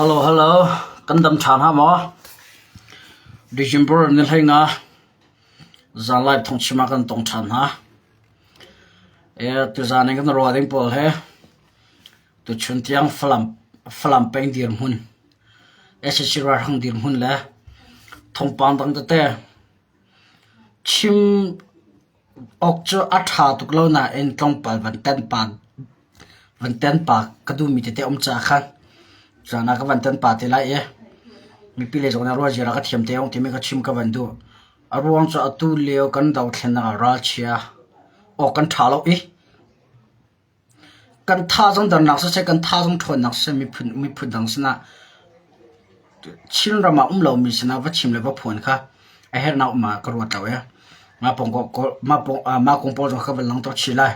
Hello hello kan dam ṭhan hnga maw? December ni 15 zanlai thawngchim ah kan tong ṭhan hna. E, tuzaan in kan ruah ding pawl he tuchun tiang Falam Falam peng dirhmun SAC ralhrang dirhmun le thawngpang dang tete chim Awk cu a ṭha tuk lo nain tlawmpal van ten pa ka duhmi tete a um caah khan zan ah ka van ten pa te lai i mipi lei zong nih ruahzir ah ka thiam te ung timi ka chim ka van duh. A ruang cu atu lio kan dothlennak ah ralchia awk kan ṭha lo i Kan tha zong dernak siseh, kan tha zong ṭhawnnak siseh miphun miphun dang sinah Chinram ah um lomi sinah va chim le va phuan kha a herhnak um ah ka ruat lo i mah mah kong pawl zong kha ka van langhter chih lai.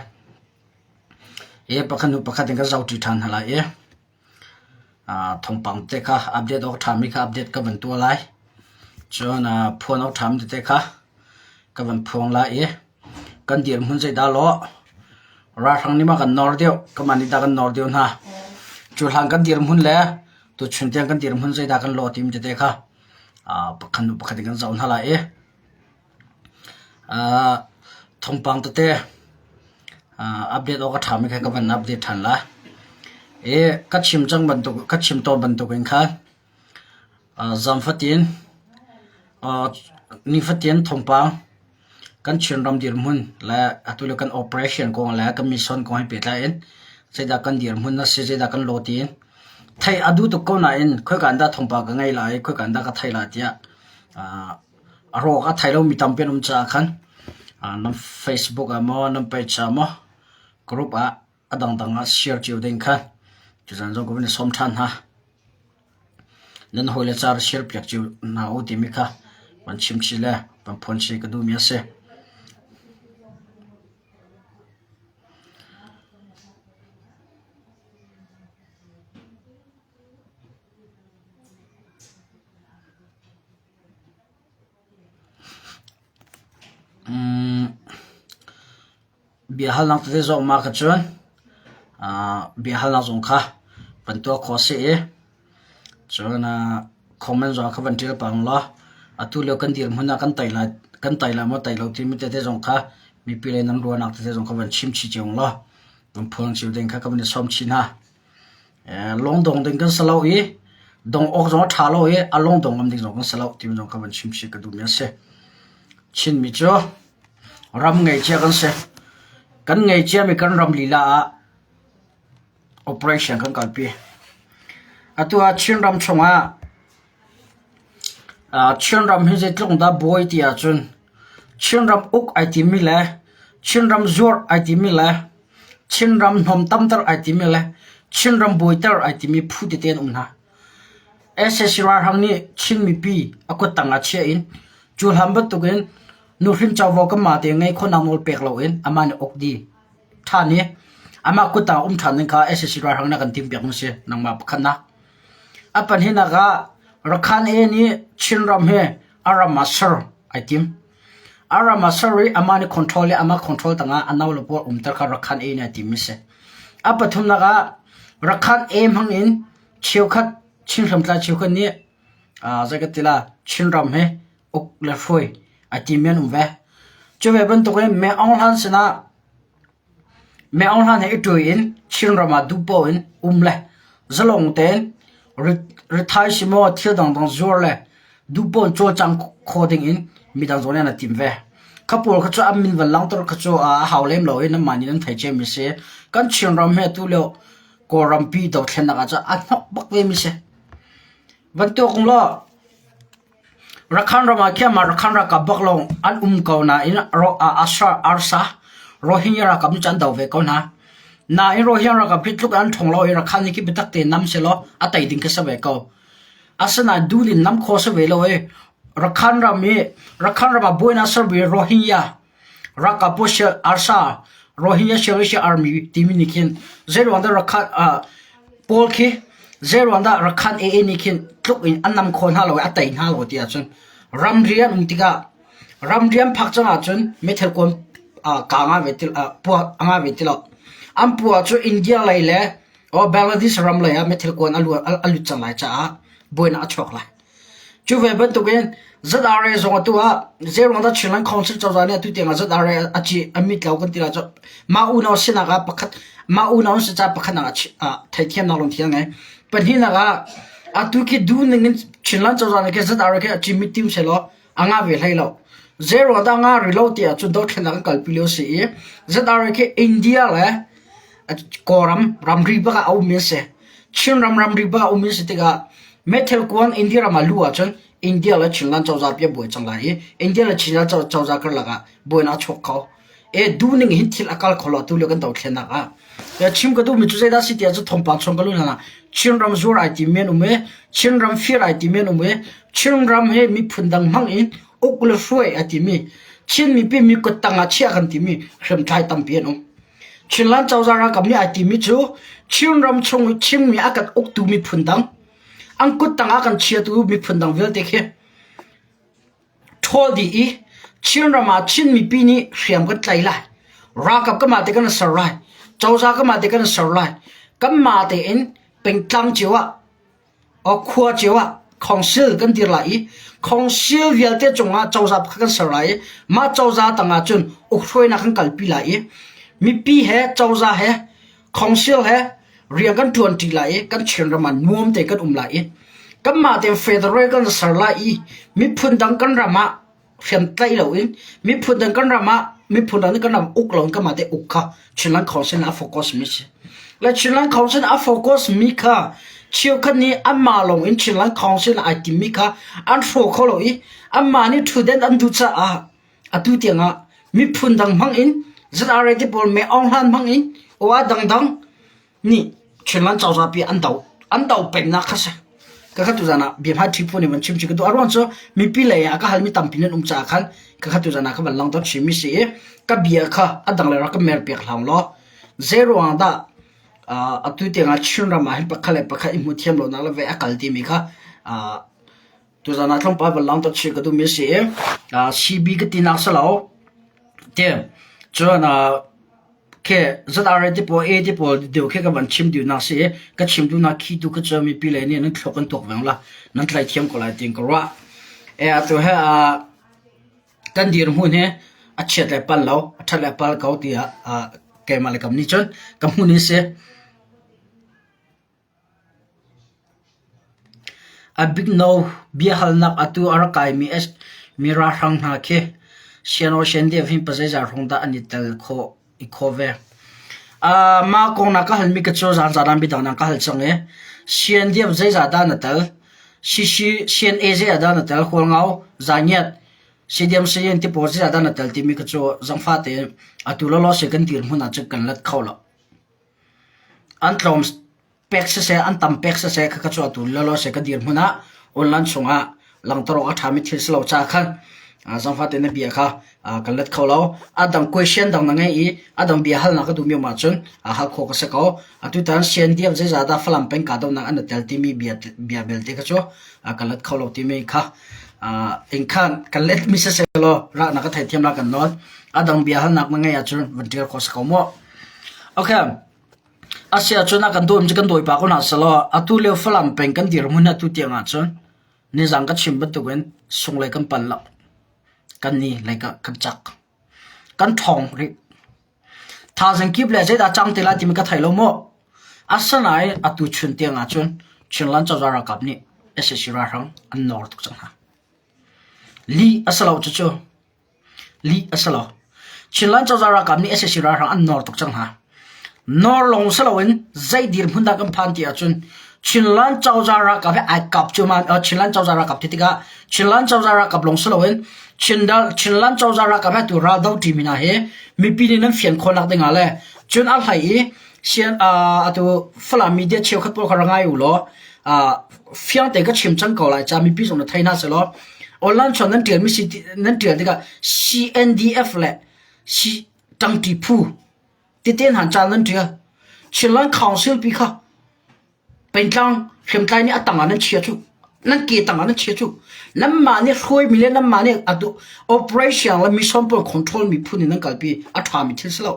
Hi pakhat hnu pakhat in kan zohṭi ṭhan hna lai i Thawngpang te kha update awk a ṭhami kha update ka van tuah lai. Cun phuan awk ṭhami tete kha ka van phuang lai i kan dirhmun zeidah lawh ralhrang nih ma kan nawr deuh, kanmah nih dah kan nawr deuh hna. Cu hlan kan dirhmun le tuchun tiang kan dirhmun zeidah kan lawh timi tete kha pakhat hnu pakhat in kan zoh hna lai i Thawngpang tete update awk a ṭhami kha ka van update ṭhan lai. I ka chim cang bantuk ka chim tawn bantukin khan zan fatin nifatin thawngpang kan Chinram dirhmun le atu lio kan operation kong le kan mission kong he pehtlai in zeidah kan dirhmun a si, zeidah kan law tiin theih a duh tuk ko nain khoika in dah thawngpang ka ngei lai, khoika in dah ka theih lai tiah A rawk a thei lomi tampi an um caah khan nan Facebook ah maw nan page ah maw group ah a dangdang ah share cio ding kha tuzaan zong ka van i sawm ṭhan hna. Nan hawile ca rak share piak cio hna u timi kha van chim chih le van phuan chih ka duhmi a si. Biahalnak tete zong mah kha cun biahalnak zong kha van tuah khawh a si i cun comment zong kha van ṭial peng law atu lio kan dirhmun ah kan tei lai kan tei lai maw tei lo timi tete zong kha mipi lei nan ruahnak tete zong kha van chim chih cio law van phuang cio ding kha ka van i sawm chih hna. Lungdong ding kan si lo i dong awk zong a ṭha lo i a lungdong ngam ding zong kan si lo timi zong kha van chim chih ka duhmi a si. Chinmi cu ram ngei cia kan si. Kan ngei ciami kan ram lila ah operation kan kalpi. Atu ah Chinram chungah Chinram hi zeitluk dah buai ti ahcun Chinram uk ai timi le Chinram zuarh ai timi le Chinram hnawm tamter ai timi le Chinram buaiter ai timi phu tete an um hna. Sac ralhrang nih Chin mipi a kuttang ah chiah in cu hlan bantukin nuhrin covo kanmah te ngei khawhnak nawl pek loin amah nih uk dih ṭhan i amah kuttang ah um ṭhan ding kha sac ralhrang nih a kan timhpiak mi si nangmah pakhatnak. A pahnihnak ah Rakhine A nih Chinram hi a ram ah ser ai tim. A ram ah ser i amah nih control i amah control tangah a no le pawl umter kha Rakhine A nih a timmi si. A pathumnak ah Rakhine A hmang in cheukhat Chin hriamtlai cheukhat nih zei ka ti la Chinram hi uk le hruai a timi an um ve. Cu ve bantukin Meng Aung Hlaing sinah Meng Aung Hlaing he i ṭuai in Chinram ah duh paoh in um le zalong tein rithai si maw thil dangdang zuar le duh paoh in cawlcang kho ding in midang zong nih an i tim ve. Kha pawl kha cu an min van langhter kha cu a hau lem lo i nanmah nih nan thei ciami a si. Kan Chinram hi atu lio Kawlrampi dothlennak ah cun a hnok bak vemi si. Van tuak law Rakhine ram ah khian mah Rakhine ralkap bak lawng an um ko nain arsa Rohingya ralkap nih cun an do ve ko hna. Nain Rohingya ralkap hi tluk in an ṭhawng lo i Rakhine nih khi biatak tein nam sehlaw a tei ding khi si ve ko. Asinain dul in nam khawh si ve lo i Rakhine ram i Rakhine ram ah buainak sermi Rohingya ralkap pawl arsa Rohingya Salvation Army timi nih khin zeiruang dah Rakhine pawl khi zeiruang dah Rakhine AA nih khin tluk in an nam kho hna lo i a tei hna lo ti ahcun ramri an um tikah ramri an phak cang ahcun meithal kuan kaa nga ve ti puah a nga ve ti lo. An puah cu India lei le Aw Bangladesh ram lei ah meithal kuan a lut cang lai caah buainak a chuak lai. Cu ve bantukin ZRA zong atu ah zeiruang dah Chinland Council cozah nih atu tiang ah ZRA a ci a mit lo kan ti ahcun mah unau sinak ah pakhat mah unau si caah pakhatnak ah theithiamnak lungthin a ngei. Pahnihnak ah atu khi duh ning in Chinland cozah nih khin ZRA khi a ci mit tim sehlaw a ngah ve hlei lo. Zeiruang dah a ngah rih lo ti ahcun dothlennak an kalpi lio a si i ZRA khi India le Kawlram ramri bak ah a ummi an si. Chinram ramri bak ah a ummi an si tikah meithal kuan India ram ah luh ahcun India le Chinland cozah pi a buai cang lai i India le Chinland cozah karlak ah buainak a chuak kho. E duhning hin thil a kal kho lo atu lio kan dothlennak ah. Chim ka duhmi cu zeidah si ti ahcun thawngpang chung ka luh hlan ah Chinram zuar ai timi an um i Chinram fir ai timi an um i Chinram hi miphun dang hmang in uk le hruai ai timi Chin mipi mi kuttang ah chiah kan timi hriamtlai tampi an um. Chinland cozah ralkap nih ai timi cu Chinram chung i Chinmi a kan uktu miphun dang, an kuttang ah kan chiatu miphun dang vialte khi ṭhawl dih i Chinram ah Chin mipi nih hriam kan tlai lai. Ralkap kanmah te kan ser lai. Cozah kanmah te kan ser lai. Kanmah tein pengtlang cio ah Khua cio ah council kan dir lai i council vialte cungah cozah pakhat kan ser lai i mah cozah tangah cun ukhruainak kan kalpi lai i mipi he cozah he council he rian kan ṭuanṭi lai i kan Chinram ah nuam tein kan um lai i kanmah tein federal kan ser lai i miphun dang kan ram ah hriamtlaih loin miphun dang kan ram ah miphun dang nih kan ram uk loin kanmah te uk kha Chinland Council a focus mi si. Le Chinland Council a focus mi kha cheukhat nih anmah lawng in Chinland Council ai tim mi kha an hrawh kho lo i anmah nih ṭhutden an duh caah atu tiangah miphun dang hmang in ZRA te pawl me Aung Hlan hmang in aw dangdang nih Chinland cozah pi an do an do pengnak kha si. Ka kha tuzan ah bia hmai ṭhi phu nih van chim chi ka duh. A ruang cu mipi lei ah ka halmi tampi nan um caah khan ka kha tuzan ah ka van langhter chinmi si i ka bia kha a dang le rak ka mer piak hlah law zei ruang dah atu tiangah Chinram ah hin pakhat le pakhat i hmu thiam lonak le ve a kal timi kha tuzan ah tlawmpal van langhter chin ka duhmi si i CB ka tinak si lo. Te cun Khi ZRA te pawl A te pawl deuh khi ka van chim duhnak si i ka chim duhnak khi tu kha cu mipi lei nih nan thluak kan tuak veng la nan tlai thiam ko lai tiin ka ruah. E atu he kan dirhmun hi a chiat le pal lo a ṭhat le pal ko tiah keimah le kam nih cun ka hmun in si. A bikno biahalnak atu a rak kaimi mi ralhrang hna khi Sianawshen hin pazeizah hrawng dah an i tel khawh i khawh ve. Mah kong na ka halmi ka cu zaanzaan ah midang na ka hal cang i CNDF zeizah dah na tel? CNA zeizah dah na tel? Hualngau, Zangiat, CDM Sayin ti pawl zeizah dah na tel timi ka cu zangfah tein atu lawlaw si kan dirhmun ah cun kan let kho lo. An tlawm pek siseh, an tam pek siseh khakha cu atu lawlaw seh ka dirhmun ah online chungah langhter awk a ṭhami thil si lo caah khan zangfah tein na bia kha kan let kho lo. A dang question dang na ngei i a dang bia halnak ka duhmi um ahcun hal khawh ka si ko. Atutan CNDF zeizahdah Falam peng kahdohnak an i tel timi bia, bia belte kha cu kan let kho lo timi kha in khan kan letmi siseh law rah na ka theithiam la kan nawl. A dang bia halnak na ngeih ahcun van ṭial khawh si ko mu. Okay. Asiahcun a kan dawimi cu kan dawi pah ko hna sehlaw atu lio Falam peng kan dirhmun atu tiang ahcun nizan ka chim bantukin sunglei kan pal lo. Kan ni lei kan cak. Kan ṭhawng rih. Thazaang kip le zeidah cang te lai timi ka thei lo mu. Asinain atu chun tiang ahcun Chinland cozah ralkap nih sac ralhrang an nawr tuk cang hna. Lih a si lo cucu. Lih a si lo. Chinland cozah ralkap nih sac ralhrang an nawr tuk cang hna. Nawr lawng si loin zei dirhmun dah kan phan ti ahcun Chinland cozah ralkap he ai kap cu ma Chinland cozah ralkap ti tikah Chinland cozah ralkap lawng si loin Chinland cozah ralkap he tu ral do ṭimi hna hi mipi nih nan fian khawhnak ding ah le cun a hlei i sian atu Falam media cheukhat pawl kha ra ngai u law fiang tein ka chim cang ko lai ca mipi zong na thei hna selaw online chuan nan ṭialmi si nan ṭial tikah CNDF le C ṭangṭi phu tete hna ca nan ṭial Chinland Council pi kha pengtlang hriamtlai nih a tangah nan chia cu nan ke tangah nan chia cu nanmah nih hruaimi le nanmah nih atu operation le mission pawl control mi phun in nan kalpi a ṭhami thil si lo.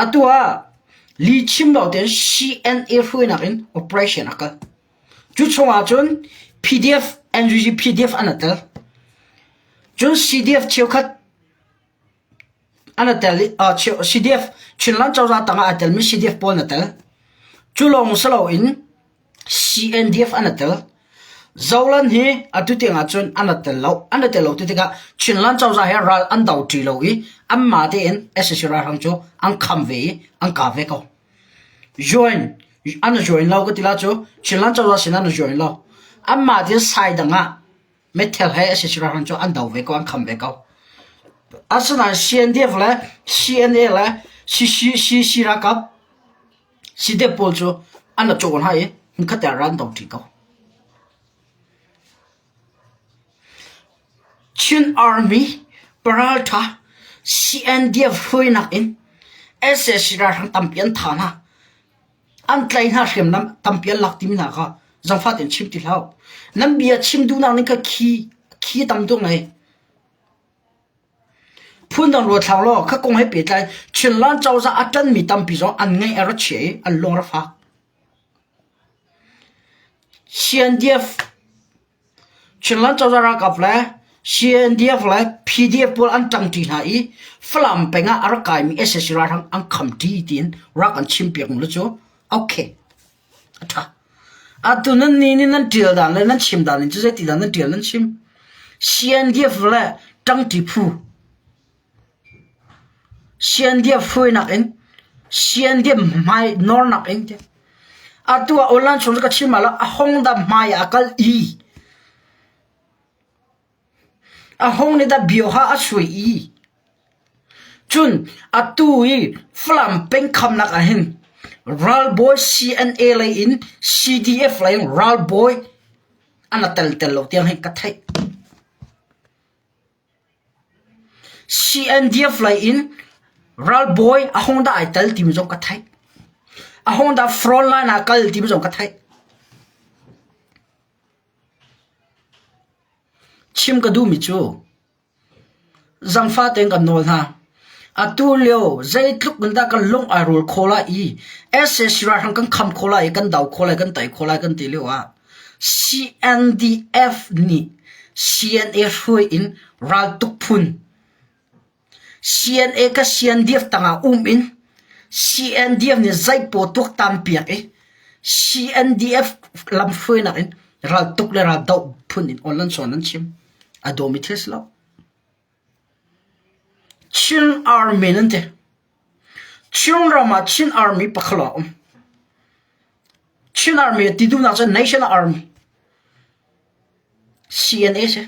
Atu ah. Lihchim lo tein CNA hruainak in operation a kal. Cu chungah cun PDF, NUG PDF an i tel. Cun CDF cheukhat an i tel i CDF Chinland cozah tangah aa telmi CDF pawl an i tel. Cu lawng si loin CNDF an i tel. Zoland hi atu tiang ahcun an i tel lo. An i tel lo ti tikah Chinland cozah he ral an do ṭi lo i anmah tein sac ralhrang cu an kham ve i an kah ve ko. Join an i join lo ka ti la cu Chinland cozah sin an i join lo. Anmah tein sai dang ah meithal he sac ralhrang cu an do ve ko, an kham ve ko. Asinain CNDF le CNA le CCC ralkap CDF pawl cu an ra cawn hna i hmunkhat ah ral an do ṭi ko. Chin Army paralṭha CNDF hruainak in sac ralhrang tampi an thah hna. An tlaih hna hriamnam tampi an lak timi hna kha zaangfah tein chim ti hlah u. Nan bia chim duhnak ning kha khi khi tam tuk ngei. Phundang ruat hlah law kha kong he pehtlai Chinland cozah a ṭanmi tampi zong an ngaih a ra chia i an lung a ra fak. CNDF Chinland cozah ralkap le CNDF le PDF pawl an ṭangṭi hna i Falam peng ah a rak kaimi sac ralhrang an khamṭi tiin rak an chimpiak mu cu okay A ṭha. Atu nan nih nih nan ṭial dan le nan chim dan in cu zeiti dah nan ṭial nan chim? CNDF le ṭangṭi phu. CNDF hruainak in CNDF hmai nawrnak in ti. Atu ah online chung ka chim ah a hong da hmai ah a kal i a hong nih dah bioha a suai i Cun atu i Falam peng khamnak ahhin ralbawi CNA lei in CDF lei in ralbawi an a tel tel lo tiang hi ka theih. CNDF lei in ralbawi a hung dah ai tel timi zong ka theih. A hung dah front line ah kal timi zong ka theih. Chim ka duhmi cu Zangfah tein kan nawl hna. Atu lio zeitluk in dah kan lung ai rawl khawh lai i sac ralhrang kan kham khawh lai i kan do khawh lai kan tei khawh lai kan ti lio ah CNDF nih CNA hruai in raltuk phun CNA ka CNDF tangah um in CNDF nih zeipaw tuaktan piak i CNDF lamhruainak in raltuk le raldoh phun in online sawn an chim. A dawmi thil si lo. Chin Army nan ti. Chin ram ah Chin Army pakhat a um. Chin Army ti duhnak cu National Army. CNA si.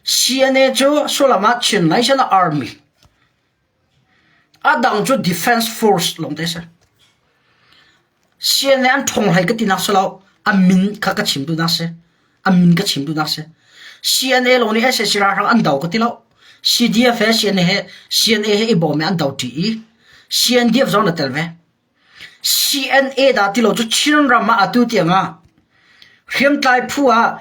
CNA cu sullam ah Chin National Army. A dang cu Defense Force lawng te si. CNA an ṭhawng hlei ka tinak si lo. A min kha ka chim duhnak si. A min ka chim duhnak si. CNA lawng nih sac ralhrang an do ka ti lo. CDF he CNA he CNA he i bawm i an do ṭi i CNDF zong na tel ve. CNA dah ti lo cu Chin ram ah atu tiang ah hriamtlai phu ah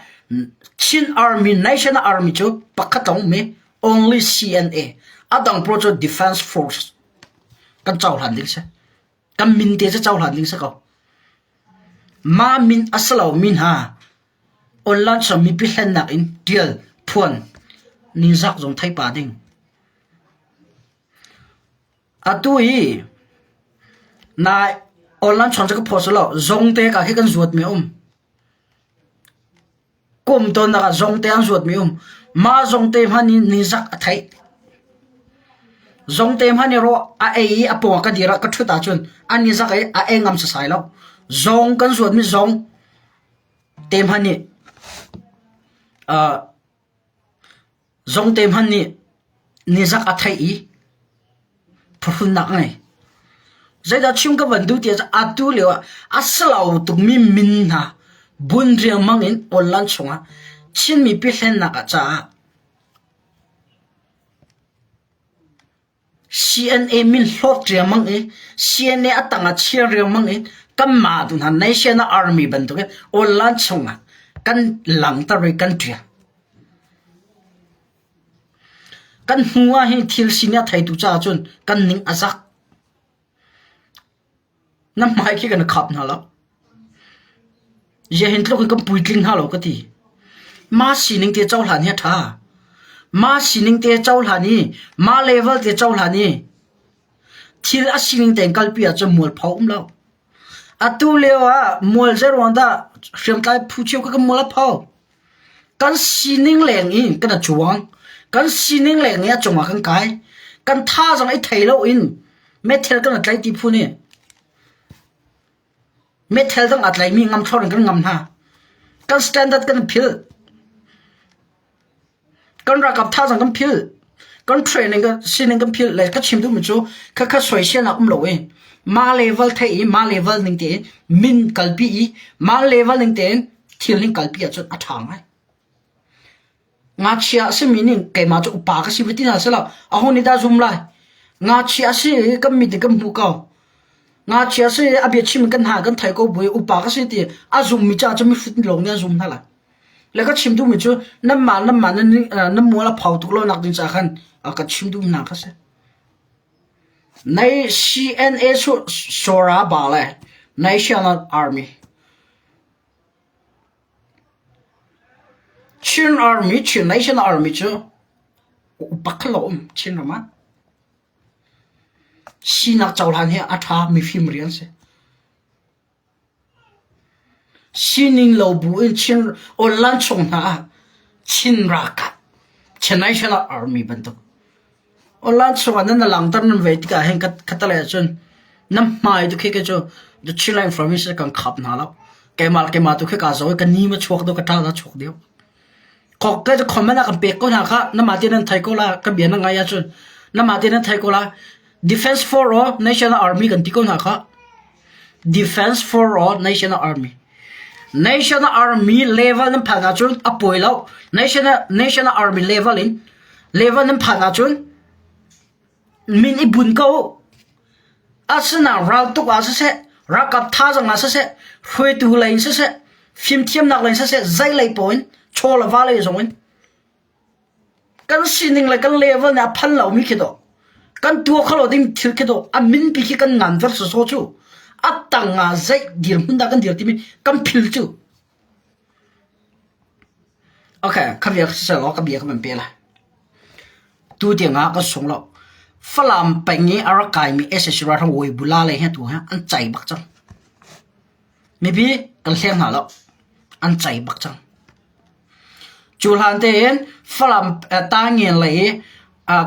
Chin Army National Army cu pakhat lawng um i only CNA a dang pawl cu Defense Force kan cohlan ding si. Kan min te cu cohlan ding si ko. Mah min a si lomi hna online chung mipi hlennak in ṭial phuan ningzak zong thei pa ding. Atu hi nai online chung cu ka post lo zongte ka khi kan zuatmi a um. Kum tawnnak ah zongte an zuatmi um. Mah zongte hmanh in nizak a theih. Zongte hmanh i rawh a ei i a pawng ah ka dir ah ka ṭhut ahcun a nizak i a ei ngam sasai lo. Zong kan zuatmi zong te hmanh nih uh, Zongte hmanh nih nizak a theih i phuhrunnak a ngei. Zeidah chim ka van duh ti ahcun atu lio ah a si lo tukmi min hna bun riangmang in online chungah Chin mipi hlennak ah caah CNA min hlawt riangmang i CNA a tang ah chia riangmang i kanmah tu hna National Army bantukin online chungah kan langter i kan ṭial. Kan hnu ah hin thil sining a theitu caah cun kan ning a zak. Na hmai khi kan khap hna lo. Ziah hin tluk in kan puitling hna lo ka ti. Mah sining te cohlan hi a ṭha. Mah sining te cohlan i mah level te cohlan i thil a sining tein kalpi ahcun mualpho um lo. Atu lio ah mual zeiruang dah hriamtlai phu cio kha kan mual a pho. Kan sining leng in kan a cuang. Kan sining leng i a cungah kan kai. Kan thazaang i thei loin meithal kan i tlaih ti phu nih meithal dang aa tlaimi ngamthlor in kan ngam hna. Kan standard kan philh. Kan ralkap thazaang kan philh. Kan training kan sining kan philh le ka chim duhmi cu khakha soiselnak um lo i mah level theih i mah level ning tein min kalpi i mah level ning tein thil ning kalpi ahcun a ṭha ngai. Ngakchia a simi nih keimah cu upa ka si va ti hna seh law aho nih dah zum lai? Ngakchia a si i kan mit in kan hmuh ko. Ngakchia a si i a biachim in kan hna kan thei ko bu i upa ka si ti a zummi caah cun mihrut lawng nih an zum hna lai. Le ka chim duhmi cu nanmah nanmah nan nan mual a pho tuk lo nak ding caah khan ka chim duh hna kha si. Nai CNA Sora ba le National Army Chin Army Chin National Army cu upa kha lo um Chin ram ah. Sinak cohlan hi a ṭha mifim rian si. Sining lo bu in Chin online chung hna ah Chin ralkap Chin National Army bantuk online chung ah nan langter nan vei tikah hin khatalei ahcun nan hmai tu khi ke cu the Chin information kan khap hna lo. Keimah keimah tu khi ka zo i ka ni ma chuak deuh ka ṭa na chuak deuh. Kok ke cu comment ah kan pek ko hna kha namah te nan thei ko la ka bia na ngai ahcun namah te nan thei ko la Defense for all National Army kan ti ko hna kha. Defense for all National Army. National Army level nan phan ahcun a pawi lo. National National Army level in level nan phan ahcun min i bun ko. Asinain raltuk ah siseh, ralkap thazaang ah siseh, hruaitu lei in siseh, fimthiamnak lei in siseh, zei lei paoh in, chaw le va lei zong in Kan sining le kan level nih a phan lomi khi dawh. Kan tuah kho lo ding thil khi dawh. A minpi khi kan ngan ver sawsawh cu. A tang ah zei dirhmun dah kan dir timi kan phil cu. Okay, kha bia siseh law ka bia ka van pe lai. Tu tiang ah ka sung lo. Falam peng i a rak kaimi SSC ralhrang Webula lei he tu he an cai bak cang. Mipi kan hleng hna lo. An cai bak cang. Cu hlan tein Falam Tangngen lei i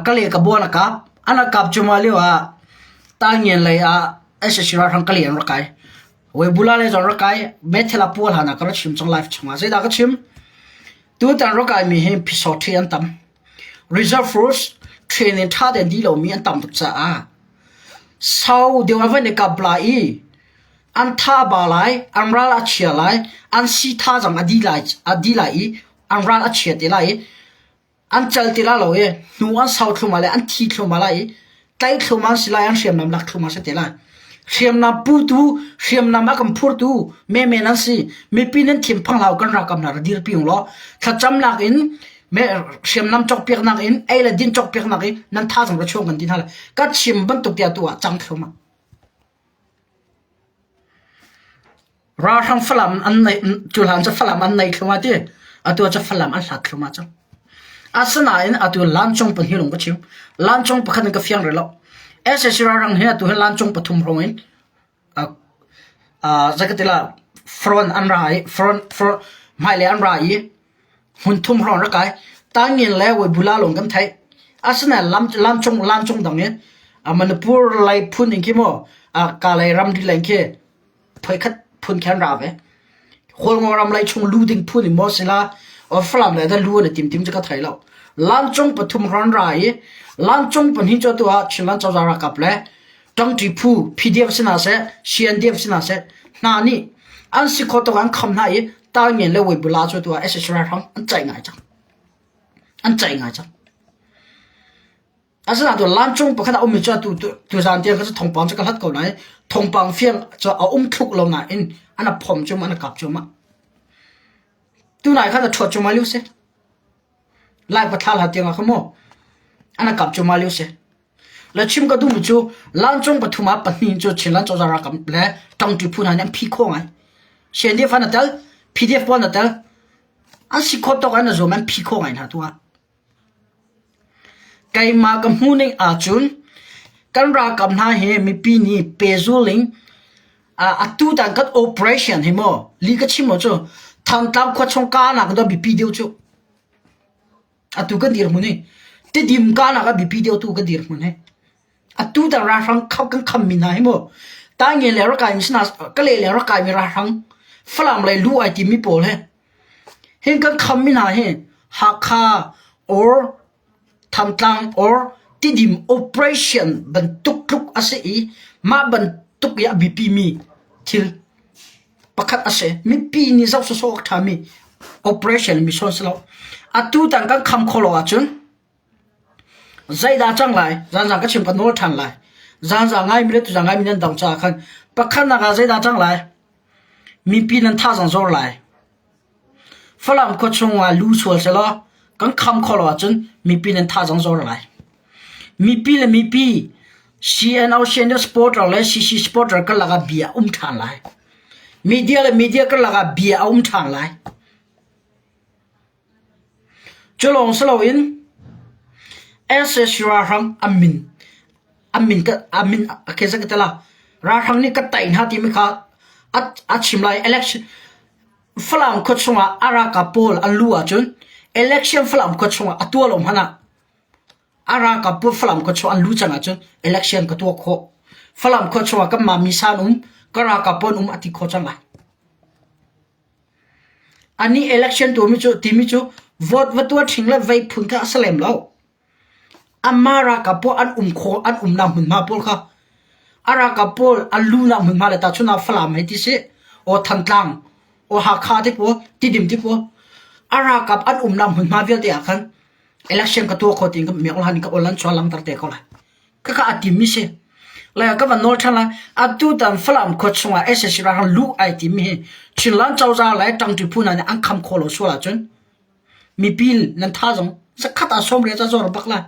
Kale Kabuan a kap. An a kap cuahmah lio ah Tangngen lei ah sac ralhrang Kale an rak kai. Weibula lei zong rak kai. Bethel ah pual hlan ah ka rak chim cang live chungah. Zeidah ka chim? Tutan rak kaimi hi phisawṭhi an tam. Reserve Force training ṭha tein dih lomi an tam tuk caah sau deuh an van i kap lai i An tha ba lai, an ral a chia lai, an si thazang a dih lai, a dih lai i an ral a chia te lai i an cal ti lai lo i hnu an sau thluahmah le an thi thluahmah lai i tlaih thluahmah an si lai, an hriamnam lak thluahmah si te lai. Hriamnam putu, hriamnam a kan phurtu menmen an si. Mipi nan thinphang hlah u, kan ralkap hna ra dirpi ung law thlacamnak in me hriamnam cawkpiaknak in ei le din cawkpiaknak in nan thazang ra chuang kan ti hna lai. Ka chim bantuk tiah tu ah cang thluahmah. Ralhrang Falam an nei cuhlan cu Falam an nei thluahmah ti. Atu ah cu Falam an hlat thluahmah cang. Asinain atu lancung pahnih lawng ka chim. Lancung pakhat in ka fiang rih lo. SAC ralhrang hi atu hi lancung pathum hrawng in zeikatila front an ra i front front hmailei an ra i hmun thum hrawng rak kai. Tangin le Weibula lawng kan theih. Asinain lam lamcung lamcung dang in Manipur lei phun in khi mu Kalay ramri lei khi phoikhat phun khi an ra ve. Hualngo ram lei chung lu ding phun in maw sila Falam lei dah lu an i tim tim cu ka thei lo. Lamcung pathum hrawng ra i lamcung pahnih cu atu ah Chinland cozah ralkap le ṭangṭi phu PDF si hna seh, CNDF si hna seh hna nih an si khawh tawk an kham hna i Taingen le Weibula cu atu ah SH ralhrang an caih ngai cang. An caih ngai cang. Asinain tu lancung pakhat a ummi cu atu tuzaan tiang kha cu thawngpang cu ka hlat ko nain thawngpang fiang cu a um thluk lo nain an a phom cuahmah an a kap cuahmah. Tunai khan a ṭhuat cuahmah lio si. Lai pathla hla tiang ah kha mu an a kap cuahmah lio si. Le chim ka duhmi cu lancung pathum ah pahnih cu Chinland cozah ralkap le ṭangṭi phu hna nih an phih khawh ngai. CNDF an tel, PDF pawl an tel. An si khawh tawk an zuam an phih khawh ngai hna tu ah. Keimah ka hmuhning ahcun kan ralkap hna hi mipi nih pehzul in atutan kan operation hi maw lih ka chim maw cu Thantlang khuachung kahnak in biapi deuh cu atu kan dirhmun hi Tidim kahnak ah biapi deuh tu kan dirhmun hi atutan ralhrang kan khammi hna hi maw Taingen le rak kaimi Kalay le rak kaimi ralhrang Falam lei luh ai timmi pawl hi Hin kan khammi hna hi Hakha or Thantlang or Tidim operation bantuk tluk a si i mah bantuk i a biapimi thil pakhat a si. Mipi nih zoh sawsawh awk a ṭhami operation mi sawn si lo. Atu tan kan kham khawh lo ahcun zeidah cang lai? Zanzang ka chim ka nawl ṭhan lai. Zanzang ngaimi le tuzang ngaimi nan dong caah khan pakhatnak ah zeidah cang lai? Mipi nan thazaang zor lai. Falam khua chungah lu sual sehlaw kan kham khawh lo ahcun mipi nan thazaang zor lai. Mipi le mipi CNO CNO supporter le CC supporter karlak ah bia a um ṭhan lai. Media le media karlak ah bia a um ṭhan lai. Cu lawng si loin sac ralhrang an min an min an min a khe zat ka ti la. Ralhrang nih ka taih hna timi kha a chim lai. Election Falam khua chungah a ralkap pawl an luh ahcun election Falam khua chungah a tuah lo hmanh ah a ralkap pawl Falam khua chung an luh cang ahcun election ka tuah khawh. Falam khua chungah kanmah mi san um, ka ralkap pawl um a ti khawh cang lai. Anih election tuahmi cu timi cu vote va tuah ṭhing le vei phun kha a si lem lo. Amah ralkap pawl an um khawh an umnak hmunhma pawl kha a ralkap pawl an luhnak hmunhma le tahchunhnak ah Falam hei ti sih, aw Thantlang, aw Hakha ti pawl, Tidim ti pawl, a ralkap an umnak hmunhma vialte ah khan election ka tuah kho tiin ka miak lan ka ol an chuah langhter te ko lai. Khakha a timmi si. Le ka van nawl ṭhan lai. Atu tan Falam khua chungah sac ralhrang luh ai timi hi Chinland cozah le ṭangṭi phu hna nih an kham khawh lo sual ahcun mipi nan tha zong zakhat ah 80 ca zor bak lai.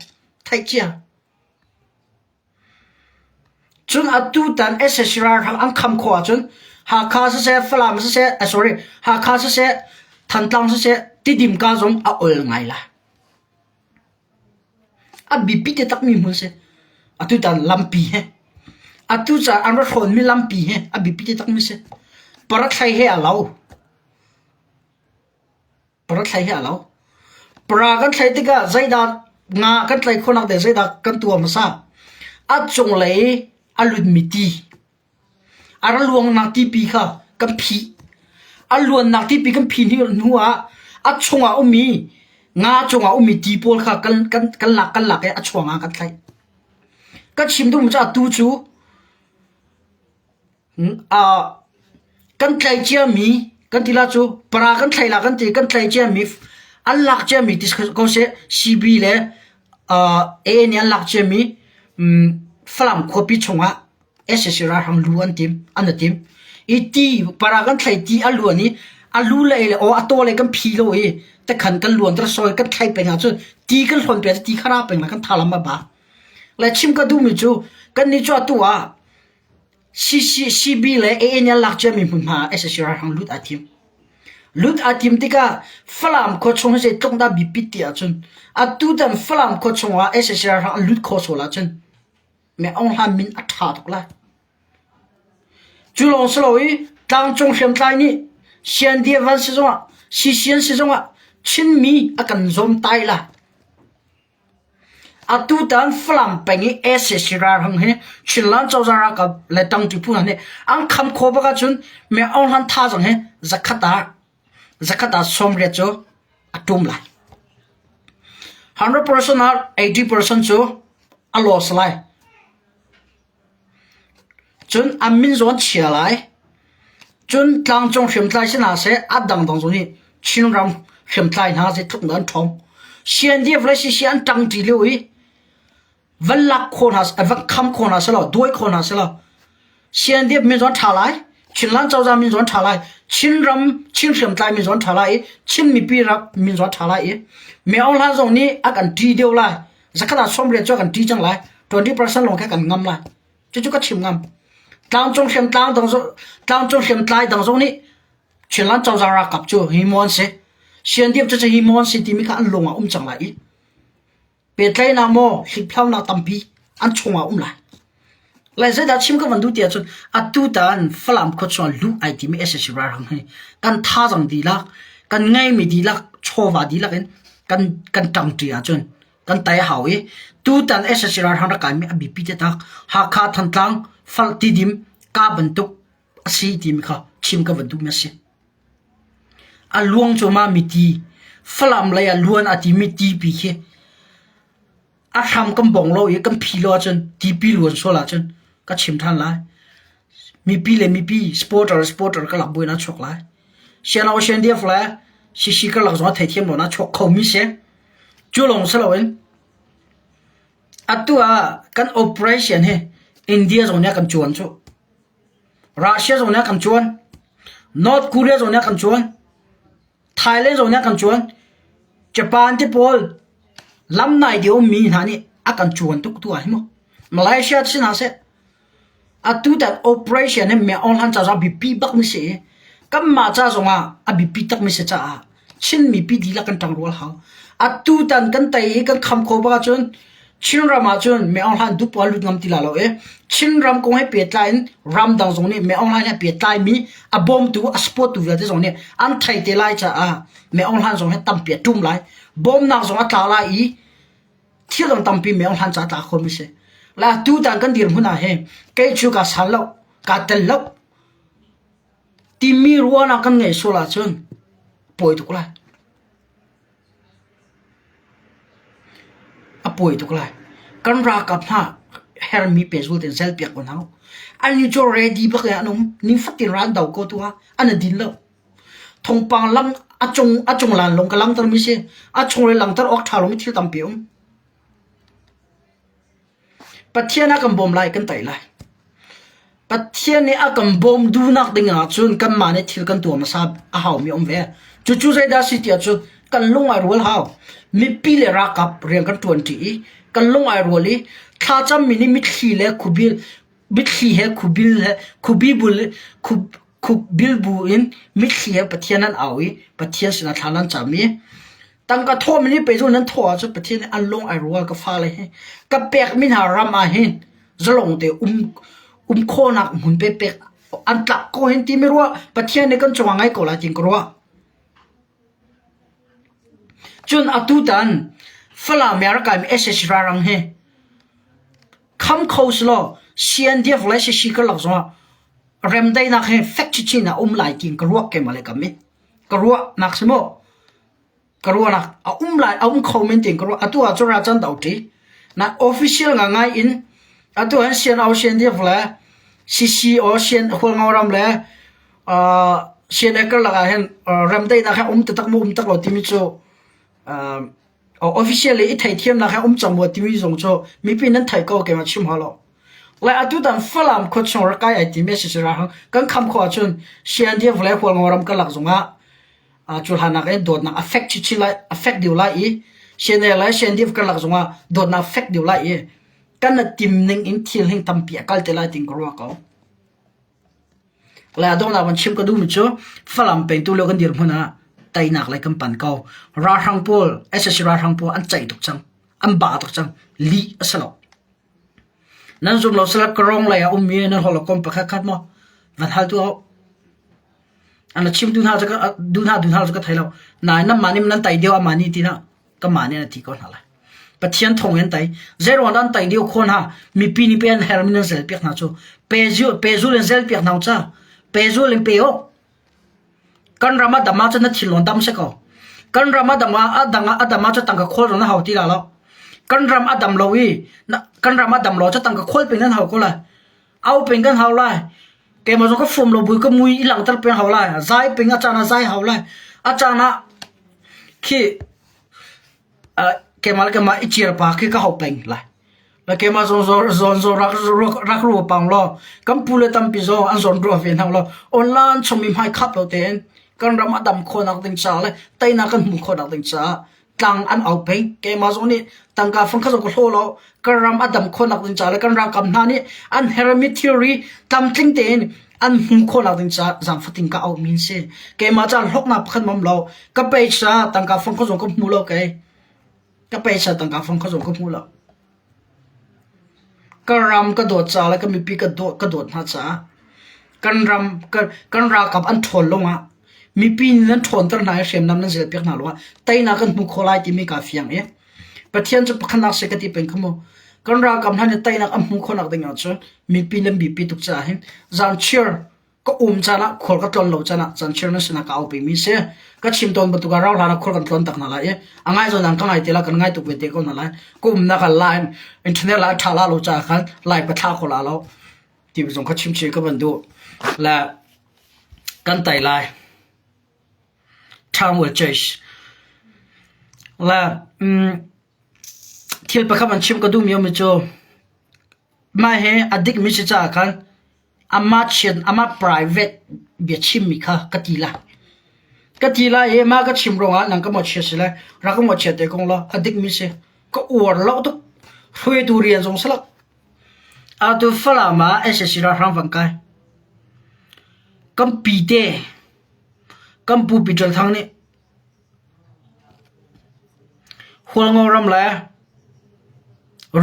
Theih cia. Cun atu tan sac ralhrang an kham khawh ahcun Hakha siseh, Falam siseh, eh, sorry, Hakha siseh, Thantlang siseh, Tidim ka zong a ol ngai lai. A biapi taktakmi hmun a si. Atutan lampi hi atu caan an ra hrawnmi lampi hi a biapi taktakmi a si. Parathlei he aa lo. Parathlei he aa lo. Para kan thlei tikah zeidah nga kan tlaih khawhnak ding zeidah kan tuah hmasa? A cunglei a lutmi ti. A ra luangnak tipi kha kan phih. A luannak tipi kan phih hnu ah a chungah ummi nga cungah ummi ti pawl kha kan, kan, kan lak kan lak i a chuang ah kan thlaih. Ka chim duhmi cu atu cu uh, kan tlaih ciami kan ti la cu para kan thlaih la kan ti kan tlaih ciami an lak ciami ti ko seh CB le uh, AA nih an lak ciami um, Falam khuapi chungah sac ralhrang lu an tim an i tim i ti para kan thlai ti a luan i a lu le le aw a taw le kan phi lo i tekhan kan luan ter sawi kan thlai peng ahcun ti kan hlawn pe ti khara peng la kan tha lam a ba le chim ka duhmi cu kan ni cu atu ah CCCB le ANL lak ciami hmunhma ah sac ralhrang lut aa thim lut aa tim tikah Falam khua chung hi zeitluk dah biapit ti ahcun atu tan Falam khua chung ah sac ralhrang an lut khawh sual ahcun Meh Aung Hlan min a ṭha tuk lai. Cu lawng si lo i tlangcung hriamtlai nih CNDF an si zongah CCN si zongah Chinmi a kan zawmtai lai. Atutan Falam peng i sac ralhrang hi Chinland cozah ralkap le tangṭi phu hna nih an kham khawh bak ahcun Meh Aung Hlan thazaang hi zakhat ah zakhat ah 80 cu a ṭum lai. 100% ah 80% cu a loss lai. Cun an min zawn chia lai. Cun tlangcung hriamtlai si hna seh, a dangdang zong nih Chinram hriamtlai hna zeitluk dah an ṭhawng. CNDF le CC an ṭangṭi lio i van lak khawh hna van kham khawh hna selaw duai khawh hna selaw CNDF min zong ṭha lai Chinland cozah min zong ṭha lai Chinram Chin hriamtlai min zong ṭha lai i Chin mipi ram min zong ṭha lai i Myo Hla zong nih a kan ṭi deuh lai zakhat ah 80 cu a kan ṭi cang lai. 20% lawng kha kan ngam lai. Cucu ka chim ngam. Tlangcung hriamtlang dang zong tlangcung hriamtlai dang zong nih Chinland cozah ralkap cu hi maw an si? CNDF cu hi maw an si timi kha an lung ah um cang lai i pehtlaihnak maw hlikphlaunak tampi an chungah um lai. Lai zeidah chim ka van duh ti ahcun atu tan Falam khua chungah luh ai timi sac ralhrang hi kan thazaang dihlak kan ngeimi dihlak chawva dihlak in kan kan ṭangṭi ahcun kan tai a hau i tutan sac ralhrang rak kaimi a biapi taktak Hakha Thantlang Fal Tidim ka bantuk a si timi kha chim ka van duhmi a si. A luang cuahmah mi ti Falam lei ah luan a timi tipi khi a hram kan bong lo i kan phi lo ahcun tipi luan sual ahcun ka chim ṭhan lai. Mipi le mipi supporter supporter ka lak buin a chuak lai. Siano CNDF le CC karlak zong a theithiam lo na chuak khomi si. Cu lawng si loin atu ah kan operation hi India zong nih a kan cuan cu. Russia zong nih a kan cuan. North Korea zong nih a kan cuan. Thailand zong nih a kan cuan. Japan te pawl lam nai deuh ummi hna nih a kan cuan tuk tu ah hi mu. Malaysia si hna seh atu tan operation hi Mya Aung Hlan ca zong a biapi bak mi si i kanmah ca zong ah a biapi tak mi si caah Chin mipi dihlak kan ṭangrual hau. Atu tan kan tei i kan kham khawh bak ahcun Chinram ahcun Mya Aung Hlan dup lut ngam ti la lo i Chinram kong he pehtlai in ramdang zong nih Mya Aung Hlan he pehtlai mi a bawmtu a support tu vialte zong nih an thei te lai caah Mya Aung Hlan zong hi tampi a ṭum lai. Bawmnak zong a tla lai i thil dang tampi Mya Aung Hlan ca a tla kho mi si. La tutan kan dirhmun ah hin kei cu kaa sal lo, kaa tel lo. Timi ruahnak kan ngeih sual ahcun pawi tuk lai. A pawi tuk lai. Kan ralkap hna hermi pehzul tein zelpiak ko hna u. An cu ready bak in an um. Nifatin ral an do ko tu ah an i din lo. Thawngpang lang a cung a cung lan lawng ka langter mi si. A chunglei langter awk ṭha lomi thil tampi a um. Pathian a kan bawm lai, kan tei lai. Pathian nih a kan bawm duhnak ding ahcun kanmah nih thil kan tuah hmasa a haumi a um ve. Cucu zeidah a si ti ahcun kan lung ai rual hau. Mipi le ralkap rian kan ṭuanṭi i kan lung ai rual i thlacammi nih mitthli le khubil mitthli he khubil he khubibul khupbil bu in mitthli he Pathian an au i Pathian sinah thla nan cam i Tangka thawhmi nih pei cu nan thawh ahcun Pathian nih an lung ai rual ka fale hi ka pekmi hna ram ah hin zalong te um um khawhnak hmun pe pek an tlak ko hin timi ruah Pathian nih kan cungah ngai ko lai tiin ka ruah. Cun atu tan Falam ya rak kaimi SSC rarang hi kham kho selaw CNDF le CC karlak zongah remdaihnak hi fek chinchin a um lai tiin ka ruah keimah le kam i ka ruahnak si maw ka ruahnak a um lai a um kho men tiin ka ruah atu ah cun ra can do ṭi na official nga ngai in atu han sian au sian diaf le CCO sian hualngo ram le uh, sian ekar lakah hin remdaihnak he um taktak mu um tak lo timi cu uh, officially i theithiamnak he um cang maw timi zong cu mipi nan thei ko keimah chim hau lo Lai atu tan Falam khuachung rak kai ai timi si si ra kan kham kho ahcun CNDF le Hualngo ram karlak zongah cu hlan in dawtnak a fek chinchin lai a fek deuh lai i CNA le CNDF karlak zongah dawtnak fek deuh lai i kan na tim ning in thil hing tampi a kal te lai ting ka ruah ko. Lai donghnak van chim ka duhmi cu Falam peng tu lio kan dirhmun ah teinak lei kan pan ko. Ralhrang pawl SSC ralhrang pawl an ceih tuk cang. An ba tuk cang. Lih a si lo. Nan zum lo sila Karong lei ah ummi nan holh kom pakhat khat maw van hal tuah u. An chim duh hna cu duh hna duh hna cu ka thei lo. Nain nanmah nih nan tai deuh amah nih ti na kanmah nih an ti ko hna lai. Pathian thawng in tai. Zeiruang dah an tai deuh khawh hna? Mipi nih pe an hermi nan zel piak hna cu. Pe pezul in zel piak hna u ca. Pezul in pe u. Kan ram a dam ahcun na thinlung dam si ko. Kan ram a dam ah a dang a dam ahcun tangka khawl zong na hau ti la lo. Kan ram a dam lo i kan ram a dam lo cu tangka khawl peng nan hau ko lai. Au peng kan hau lai. Keimah zong ka fom lo bui ka mui i langhter peng hau lai. Zai peng a caan ah zai hau lai. A caan ah khi keimah le keimah i ciar pa khi ka hau peng lai. La keimah zong zawn zawn rak rak ru pang law kan pu le tampi zong an zawn ruah ve hna law online chung mi hmai khap lo tein kan ram a dam khawhnak ding ca le teinak kan hmuh khawhnak ding caah. Tlang an au peng. Keimah zong nih tangka fang kha zong ka hlaw lo. Kan ram a dam khawhnak ding ca le kan ralkap hna nih an hermi thilri tlamtling tein an hmuh khawhnak ding caah zaangfatin ka auhmi an si. Keimah caah hlawknak pakhat mam lo. Ka peisa tangka fang kha zong ka hmu lo kei. Ka peisa tangka fang kha zong ka hmu lo. Ka ram ka dawt caah le ka mipi ka dawt ka dawt hna caah kan ram kan ralkap an ṭhawn lawngah mipi nih nan ṭhawnter hna i hriamnam nan zelpiak hna lawngah teinak kan hmu khawh lai timi kaa fiang i Pathian cu pakhatnak si ka ti peng kha mu. Kan ralkap hna nih teinak an hmuh khawhnak ding ahcun mipi nan biapi tuk caah hin zanchiar ka um caan ah khual ka tlon lo caan ah zanchiar nan sinah ka aupi mi si. Ka chim tawn bantuk ah rau hlan ah khual kan tlon tak hna lai i a ngai zawn ka ngai te la kan ngai tuk ve te ko hna lai. Ka umnak ah line internet la a ṭha la lo caah khan lai ka thla kho la lo ti zong kha chim chih ka van duh. Le kan tai lai. Town will chase. Le mm, thil pakhat an chim ka duhmi um cu mah hi a dikmi si caah khan amah chian amah private bia chimmi kha ka ti lai. Ka ti lai i mah ka chim ruangah nang ka mawhchiat si lai, rak ka mawhchiat te kong law a dikmi si. Ka uar lo tuk. Hruaitu rian zong si lo. Atu Falam ah SAC ralhrang van kai. Kan pi te, kan pu Peter Thang nih Hualngo ram le